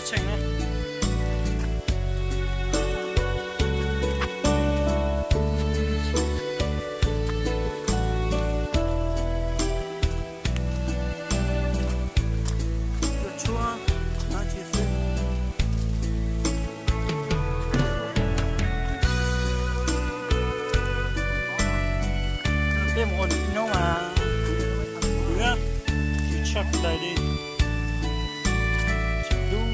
Tsheej na. Tshuab no tsis xwb. Peb mus ua hnub mas tsis tshaj plaws li. Tsis dub.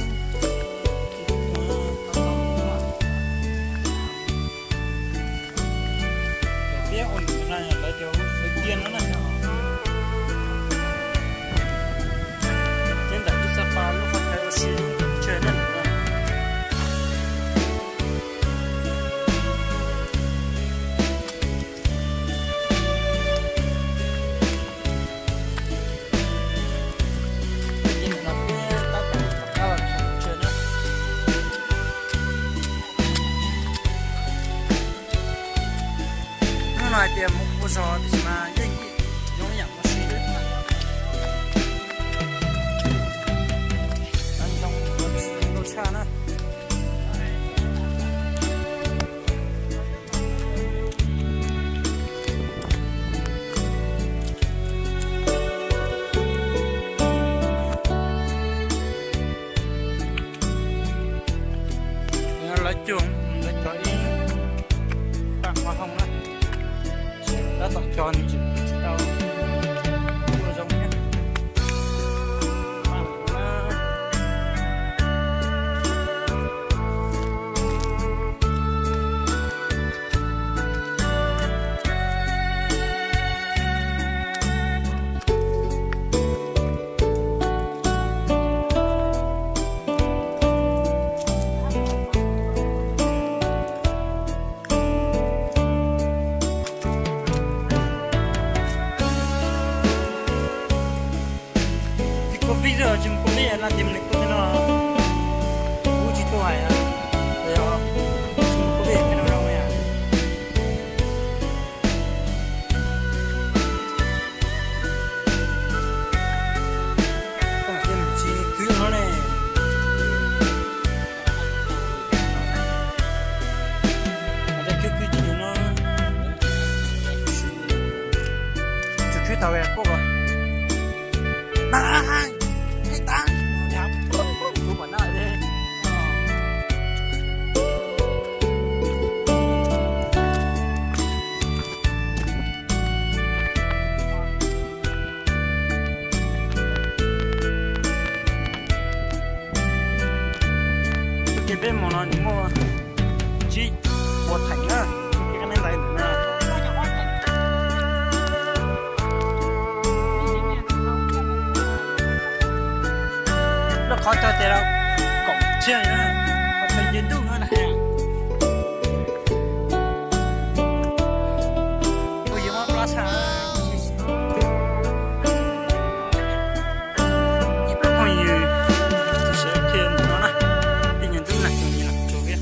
Peb ua hnub no lawv tias hu xwb tiag no na. Ces ntawm tub xab pas lub qhov thaiv ua si lub tsev na. Hnub no hais tias mus ua zog tiam sis mas yeej nyob yam ua si xwb. Ntoo tshaj na. Lawv cog, lawv cog ib pab hoa hauj na, tab tom cog nws tsis, tsis tau ua zoo thiab. Tsis covid, tsis mus covid na, tias mus li tuaj no, kuv tsis tuaj hais, tsis mus covid no zoo na. Koj hais tias nws tsis kwv no ne. Hais tias kwv kwv tsis no. Tsis kwv tau poj ko. Nag, hais tas, kuv pom nag li. Ces peb mus no nws muaj tsib puas theem na, ces koj neb ntais ntawm na. Lub qhov chaw tias kaum tshiab na, qhov chaw nce ntuj no na. Ua yus mob plab tshaj. Ib pab phooj ywg sawv kiag ntawm no na, tej niag ntub nag tsuag li no tsuag li.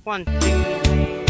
One, two, three.